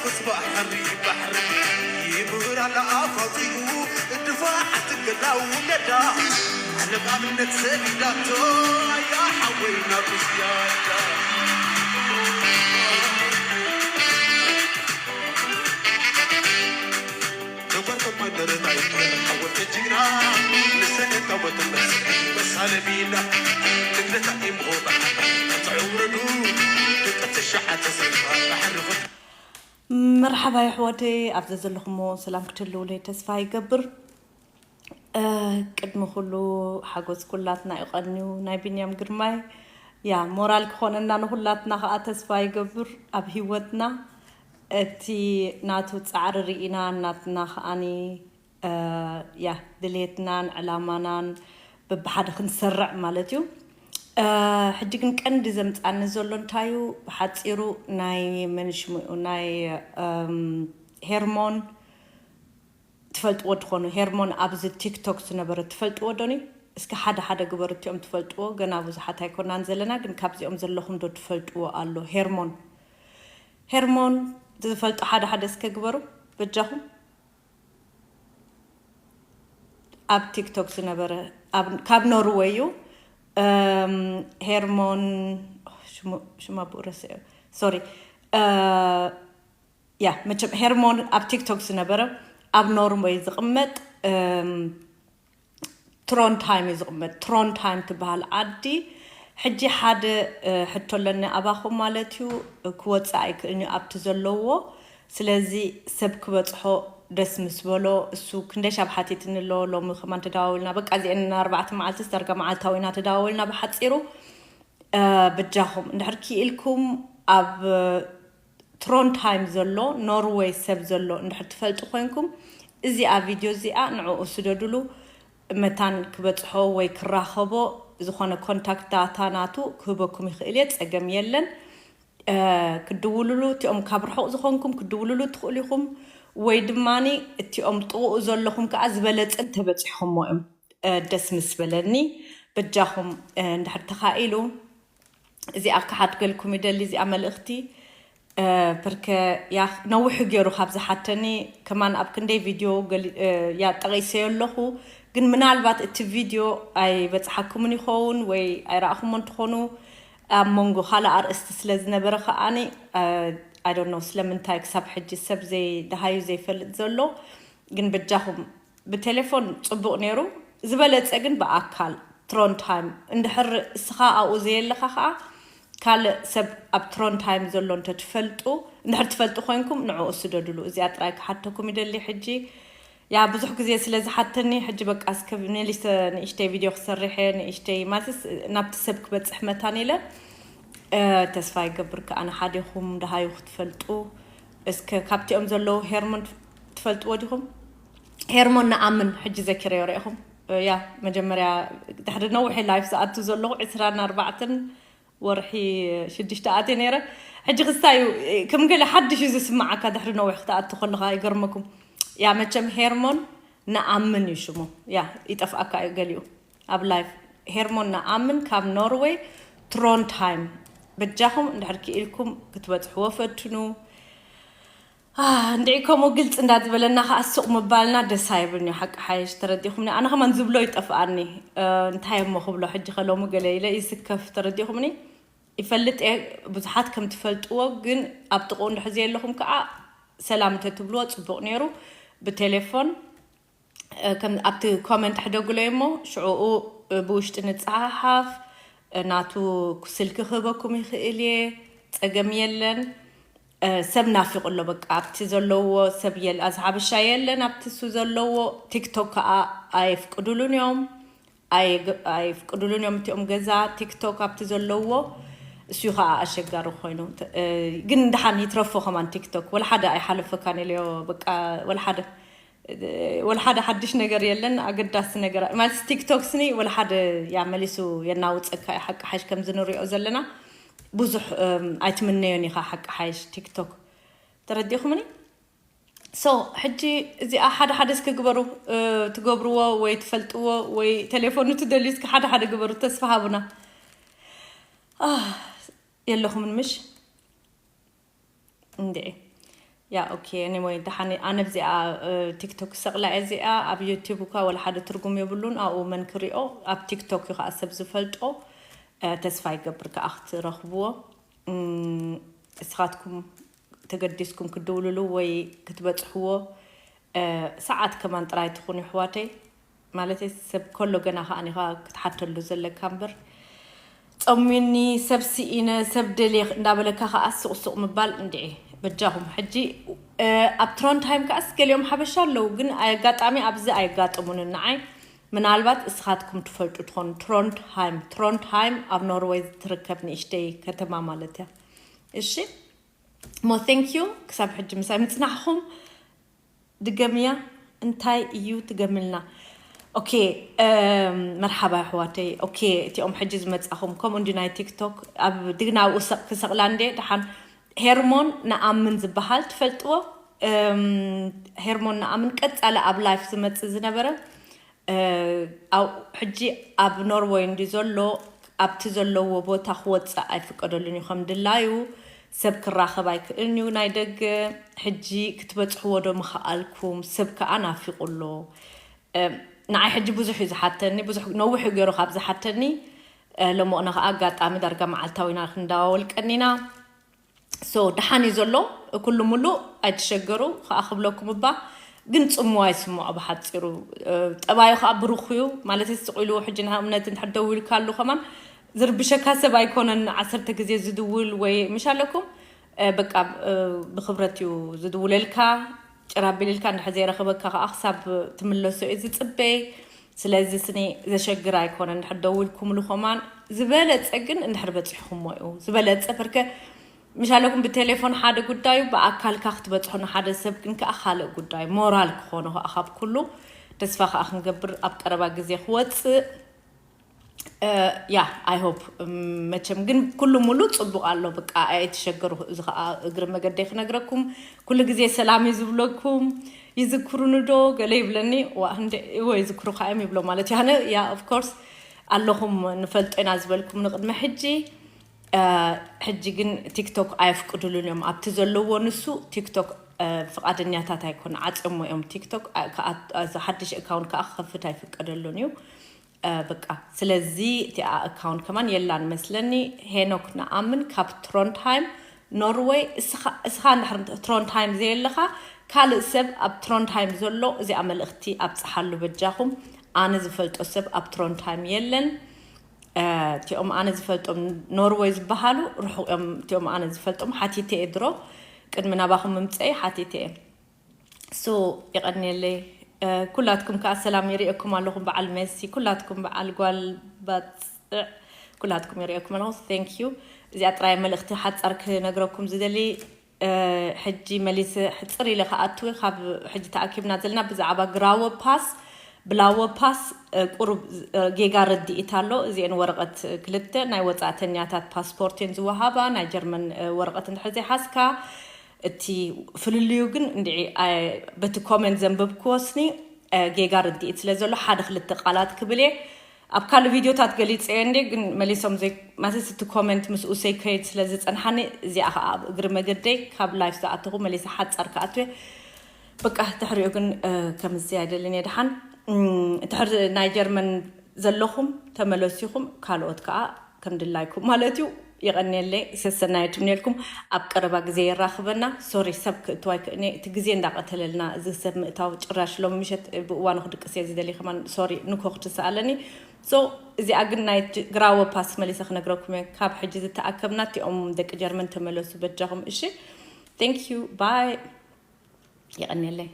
ባሕሪ ባሕሪ ይብህር ኣላ ኣፋጺሙ ድፋዕ ትገላው ሜዳ ዓለም ኣብነት ሰዲዳቶ ኣያ ሓወይ ናብ ዝያዳ ተጓርቶም መደረታ ይበል ሓወልተ ጅግና ንሰነታ ወተንበስ በሳለ ቢላ ትግለታ ኢምሆ ባሕሪ ተዕውረዱ ደቀ ተሸዓተ ሰልፋ ባሕሪ መርሓባ የሕዋተይ፣ ኣብዚ ዘለኹሞ ሰላም ክትህልውለይ ተስፋ ይገብር። ቅድሚ ኩሉ ሓጎስ ኩላትና እዩ ቀንዩ። ናይ ቢንያም ግርማይ ያ ሞራል ክኾነና ንኹላትና ከዓ ተስፋ ይገብር ኣብ ህይወትና። እቲ ናቱ ጻዕሪ ርኢና ናትና ከዓኒ ያ ድሌትናን ዕላማናን በብሓደ ክንሰርዕ ማለት እዩ። ሕጂ ግን ቀንዲ ዘምፃኒ ዘሎ እንታይ እዩ? ብሓፂሩ ናይ መንሽሙኡ ናይ ሄርሞን ትፈልጥዎ ትኾኑ። ሄርሞን ኣብዚ ቲክቶክ ዝነበረ ትፈልጥዎ ዶኒ? እስኪ ሓደ ሓደ ግበሩ እቲኦም ትፈልጥዎ። ገና ብዙሓት ኣይኮናን ዘለና፣ ግን ካብዚኦም ዘለኹም ዶ ትፈልጥዎ ኣሎ? ሄርሞን ሄርሞን ዝፈልጡ ሓደ ሓደ እስከ ግበሩ በጃኹም። ኣብ ቲክቶክ ዝነበረ ካብ ኖርወይ እዩ። ሄርሞን ሽማ ብኡ ረስዐ ሶሪ። ያ መቸም ሄርሞን ኣብ ቲክቶክ ዝነበረ ኣብ ኖርወይ ዝቕመጥ ትሮንታይም እዩ ዝቕመጥ። ትሮንታይም ትበሃል ዓዲ ሕጂ ሓደ ሕቶ ኣለኒ ኣባኹም ማለት እዩ። ክወፅእ ኣይክእልን እዩ ኣብቲ ዘለዎ። ስለዚ ሰብ ክበፅሖ ደስ ምስ በሎ እሱ ክንደይ ሻብ ሓቲትኒ ኣሎ። ሎሚ ከማን ተደዋውልና በቃ እዚአን ኣርባዕተ መዓልትስ ዳርጋ መዓልታዊ ኢና ተደዋውልና ብሓፂሩ። በጃኹም እንድሕር ክኢልኩም ኣብ ትሮንታይም ዘሎ ኖርወይ ሰብ ዘሎ እንድሕር ትፈልጡ ኮይንኩም እዚኣ ቪድዮ እዚኣ ንዕኡ ስደዱሉ። መታን ክበፅሖ ወይ ክራኸቦ ዝኾነ ኮንታክት ዳታ ናቱ ክህበኩም ይኽእል እየ። ፀገም የለን። ክድውሉሉ እቲኦም ካብ ርሑቕ ዝኾንኩም ክድውሉሉ ትኽእሉ ኢኹም። ወይ ድማኒ እቲኦም ጥቕኡ ዘለኹም ከዓ ዝበለፀ ተበፂሕኹሞ እዮም። ደስ ምስ በለኒ በጃኹም እንድሕር ተኻኢሉ እዚኣ ክሓድገልኩም ይደሊ። እዚኣ መልእኽቲ ብርከ ያ ነዊሑ ገይሩ ካብ ዝሓተኒ ከማን ኣብ ክንደይ ቪድዮ ያ ጠቒሰዮ ኣለኹ። ግን ምናልባት እቲ ቪድዮ ኣይበፅሓኩምን ይኸውን ወይ ኣይረኣኹሞ እንትኾኑ ኣብ መንጎ ካልእ ኣርእስቲ ስለ ዝነበረ ከዓኒ ኣይ ዶንት ኖ ስለምንታይ ክሳብ ሕጂ ሰብ ዘይደሃዩ ዘይፈልጥ ዘሎ። ግን በጃኹም ብቴሌፎን ፅቡቕ ነይሩ። ዝበለፀ ግን ብኣካል ትሮንታይም እንድሕር እስኻ ኣብኡ ዘየለኻ ከዓ ካልእ ሰብ ኣብ ትሮንታይም ዘሎ እንተትፈልጡ እንድሕር ትፈልጡ ኮይንኩም ንዕኡ ስደዱሉ። እዚኣ ጥራይ ክሓተኩም ይደሊ። ሕጂ ያ ብዙሕ ግዜ ስለ ዝሓተኒ ሕጂ በቃ እስከ መሊሰ ንእሽተይ ቪድዮ ክሰርሕ እየ ንእሽተይ ማለትስ ናብቲ ሰብ ክበፅሕ መታን ኢለ ተስፋ ይገብር ከኣ ንሓዴኹም ደሃዩ ክትፈልጡ እስከ ካብቲኦም ዘለዉ ሄርሞን ትፈልጥዎ ዲኹም? ሄርሞን ንኣምን ሕጂ ዘኪረዮ ርኢኹም ያ መጀመርያ ድሕሪ ነዊሕ ላይፍ ዝኣቱ ዘለኹ ዕስራን ኣርባዕተን ወርሒ ሽዱሽተ ኣትየ ነይረ። ሕጂ ክስታይ እዩ ከም ገለ ሓድሽ እዩ ዝስምዓካ ድሕሪ ነዊሕ ክትኣቱ ከለኻ ይገርመኩም። ያ መቸም ሄርሞን ንኣምን እዩ ሽሙ። ያ ይጠፍኣካ እዩ ገሊኡ ኣብ ላይፍ። ሄርሞን ንኣምን ካብ ኖርወይ ትሮንታይም በጃኹም እንድሕር ክኢልኩም ክትበፅሕዎ ፈትኑ። እንድዒ ከምኡ ግልፂ እንዳዝበለና ከዓ ሱቕ ምባልና ደስ ኣይብልን እዩ ሓቂ ሓይሽ ተረዲኹምኒ። ኣነ ከማን ዝብሎ ይጠፍኣኒ እንታይ እሞ ክብሎ ሕጂ ከሎሚ ገለ ኢለ ይስከፍ ተረዲኹምኒ። ይፈልጥ እየ ብዙሓት ከም ትፈልጥዎ ግን ኣብ ጥቕኡ እንድሕር ዘየለኹም ከዓ ሰላም እንተትብልዎ ፅቡቕ ነይሩ። ብቴሌፎን ኣብቲ ኮመንት ሕደጉለይ እሞ ሽዕኡ ብውሽጢ ንፀሓሓፍ ናቱ ስልኪ ክህበኩም ይኽእል እየ። ፀገም የለን። ሰብ ናፊቑ ኣሎ በቃ ኣብቲ ዘለዎ ሰብ የል ኣዚ ሓበሻ የለን ኣብቲ እሱ ዘለዎ። ቲክቶክ ከዓ ኣየፍቅዱሉን እዮም። ኣይፍቅዱሉን እዮም እቲኦም ገዛ ቲክቶክ ኣብቲ ዘለዎ። እሱ ከዓ ኣሸጋሪ ኮይኑ ግን ድሓን ይትረፎ ከማን ቲክቶክ ወላ ሓደ ኣይሓለፈካን ኢለዮ። በቃ ወላ ሓደ ወላ ሓደ ሓድሽ ነገር የለን ኣገዳሲ ነገር ማለት ቲክቶክ ስኒ ወላ ሓደ ያ መሊሱ የናውፀካ እዩ ሓቂ ሓሽ ከምዚ ንሪኦ ዘለና ብዙሕ ኣይትምነዮን ኢኻ ሓቂ ሓይሽ ቲክቶክ ተረዲኹምኒ። ሶ ሕጂ እዚኣ ሓደ ሓደ እስኪ ግበሩ። ትገብርዎ ወይ ትፈልጥዎ ወይ ቴሌፎኑ ትደልዩ እስኪ ሓደ ሓደ ግበሩ ተስፋ ሃቡና። የለኹምን ምሽ እንድዒ ያ okay anyway ደሓን ኣነ ብዚኣ ቲክቶክ ሰቕላ እየ እዚኣ ኣብ ዩቲብ እኳ ወላ ሓደ ትርጉም የብሉን ኣብኡ መን ክሪኦ ኣብ ቲክቶክ እዩ ከዓ ሰብ ዝፈልጦ ተስፋ ይገብር ከዓ ክትረኽብዎ እስኻትኩም ተገዲስኩም ክትድውልሉ ወይ ክትበፅሕዎ ሰዓት ከማን ጥራይ ትኹን ይሕዋተይ ማለት ሰብ ከሎ ገና ከዓ ኒኻ ክትሓተሉ ዘለካ እምበር ፀሚኒ ሰብ ስኢነ ሰብ ደልየ እንዳበለካ ከዓ ሱቕሱቕ ምባል እንድዒ በጃኹም ሕጂ ኣብ ትሮንድሃይም ከዓስ ገሊኦም ሓበሻ ኣለዉ ግን ኣጋጣሚ ኣብዚ ኣየጋጥሙንን ንዓይ ምናልባት እስኻትኩም ትፈልጡ ትኾኑ ትሮንድሃይም ትሮንድሃይም ኣብ ኖርወይ ትርከብ ንእሽተይ ከተማ ማለት እያ እሺ ሞ thank you ክሳብ ሕጂ ምሳይ ምፅናሕኹም ድገምያ እንታይ እዩ ትገምልና okay መርሓባ ኣሕዋተይ okay እቲኦም ሕጂ ዝመፃኹም ከምኡ እንዲ ናይ ቲክቶክ ኣብ ድግና ኣብኡ ክሰቕላ እንደ ደሓን ሄርሞን ንኣምን ዝበሃል ትፈልጥዎ ሄርሞን ንኣምን ቀፃሊ ኣብ ላይፍ ዝመፅእ ዝነበረ ሕጂ ኣብ ኖርወይ እንዲ ዘሎ ኣብቲ ዘለዎ ቦታ ክወፅእ ኣይፍቀደሉን እዩ ከም ድላዩ ሰብ ክራኸብ ኣይክእልን እዩ ናይ ደገ ሕጂ ክትበፅሕዎ ዶ ምኸኣልኩም ሰብ ከዓ ናፊቑ ኣሎ ንዓይ ሕጂ ብዙሕ እዩ ዝሓተኒ ብዙሕ ነዊሕ እዩ ገይሩ ካብ ዝሓተኒ ሎሞቕነ ከዓ ኣጋጣሚ ዳርጋ መዓልታዊና ክንዳዋወል ቀኒና so ደሓን እዩ ዘሎ ኩሉ ሙሉእ ኣይትሸገሩ ከዓ ክብለኩም እባ ግን ፅምዋ ይስምዖ ብሓፂሩ ጠባዩ ከዓ ብሩኽ እዩ ማለት ስቕ ኢሉ ሕጂ ንእምነት እንድሕር ደው ኢልካሉ ከማን ዝርብሸካ ሰብ ኣይኮነን ዓሰርተ ግዜ ዝድውል ወይ ምሽ ኣለኩም በቃ ብክብረት እዩ ዝድውለልካ ጭራ ቢልልካ እንድሕር ዘይረኸበካ ከዓ ክሳብ ትምለሶ እዩ ዝፅበይ ስለዚ ስኒ ዘሸግር ኣይኮነ እንድሕር ደውልኩምሉ ከማን ዝበለፀ ግን እንድሕር በፂሕኩሞ እዩ ዝበለፀ ፐርከ ምሻለኩም ብቴሌፎን ሓደ ጉዳዩ ብኣካልካ ክትበፅሖ ንሓደ ሰብ ግን ከዓ ካልእ ጉዳይ ሞራል ክኾኑ ከዓ ካብ ኩሉ ተስፋ ከዓ ክንገብር ኣብ ቀረባ ግዜ ክወፅእ ያ ኣይ ሆፕ መቸም ግን ኩሉ ሙሉ ፅቡቅ ኣሎ በቃ ኣይትሸገሩ እዚ ከዓ እግሪ መገደይ ክነግረኩም ኩሉ ግዜ ሰላም እዩ ዝብለኩም ይዝክሩኒ ዶ ገለ ይብለኒ ዋ እንደ እወ ይዝክሩካ እዮም ይብሎ ማለት እዩ ኣነ ያ ኦፍኮርስ ኣለኹም ንፈልጦ ኢና ዝበልኩም ንቅድሚ ሕጂ ሕጂ ግን ቲክቶክ ኣየፍቅዱሉን እዮም ኣብቲ ዘለዎ ንሱ ቲክቶክ ፍቃደኛታት ኣይኮነ ዓፅሞ እዮም ቲክቶክ ሓድሽ ኣካውንት ከዓ ክከፍት ኣይፍቀደሉን እዩ በቃ ስለዚ እቲኣ ኣካውንት ከማን የላን መስለኒ ሄኖክ ንኣምን ካብ ትሮንድሃይም ኖርወይ እስኻ እንድሕር ትሮንድሃይም ዘየለኻ ካልእ ሰብ ኣብ ትሮንድሃይም ዘሎ እዚኣ መልእኽቲ ኣብፅሓሉ በጃኹም ኣነ ዝፈልጦ ሰብ ኣብ ትሮንድሃይም የለን እቲኦም ኣነ ዝፈልጦም ኖርወይ ዝበሃሉ ርሑቕ እዮም እቲኦም ኣነ ዝፈልጦም ሓቲተ እየ ድሮ ቅድሚ ናባኹም ምምፀይ ሓቲተ እየ ሶ የቐንየለይ ኩላትኩም ከዓ ሰላም ይርእየኩም ኣለኹም በዓል መሲ ኩላትኩም በዓል ጓል ባፅዕ ኩላትኩም ይርእየኩም ኣለኹ thank you እዚኣ ጥራይ መልእኽቲ ሓፃር ክነግረኩም ዝደሊ ሕጂ መሊሰ ሕፅር ኢለ ክኣትዊ ካብ ሕጂ ተኣኪብና ዘለና ብዛዕባ ግራወ ፓስ ብላወ ፓስ ቁሩብ ጌጋ ረድኢት ኣሎ እዚአን ወረቐት ክልተ ናይ ወፃእተኛታት ፓስፖርት እየን ዝወሃባ ናይ ጀርመን ወረቐት እንድሕር ዘይሓዝካ እቲ ፍልልዩ ግን እንድዒ በቲ ኮመንት ዘንበብክዎ ስኒ ጌጋ ርድኢት ስለ ዘሎ ሓደ ክልተ ቃላት ክብል እየ ኣብ ካልእ ቪድዮታት ገሊፀ እየ እንደ ግን መሊሶም ማለትስ እቲ ኮመንት ምስኡ ሰይከይድ ስለ ዝፀንሓኒ እዚኣ ከዓ ኣብ እግሪ መገደይ ካብ ላይፍ ዝኣተኹ መሊሰ ሓፃር ክኣትወ በቃ ድሕሪኡ ግን ከምዚ ኣይደልን እየ ድሓን ድሕር ናይ ጀርመን ዘለኹም ተመለሲኹም ካልኦት ከዓ ከም ድላይኩም ማለት እዩ የቐንየለይ ሰሰናየት ምንልኩም ኣብ ቀረባ ግዜ የራኽበና ሶሪ ሰብ ክእትዋይ ክእኒ እቲ ግዜ እንዳቐተለልና እዚ ሰብ ምእታው ጭራሽ ሎም ምሸት ብእዋኑ ክድቅስ እየ ዝደሊ ከማን ሶሪ ንኮ ክትስኣለኒ so እዚኣ ግን ናይ ግራወ ፓስ መሊሰ ክነግረኩም እየ ካብ ሕጂ ዝተኣከብና እቲኦም ደቂ ጀርመን ተመለሱ በጃኹም እሺ thank you bye የቐንየለይ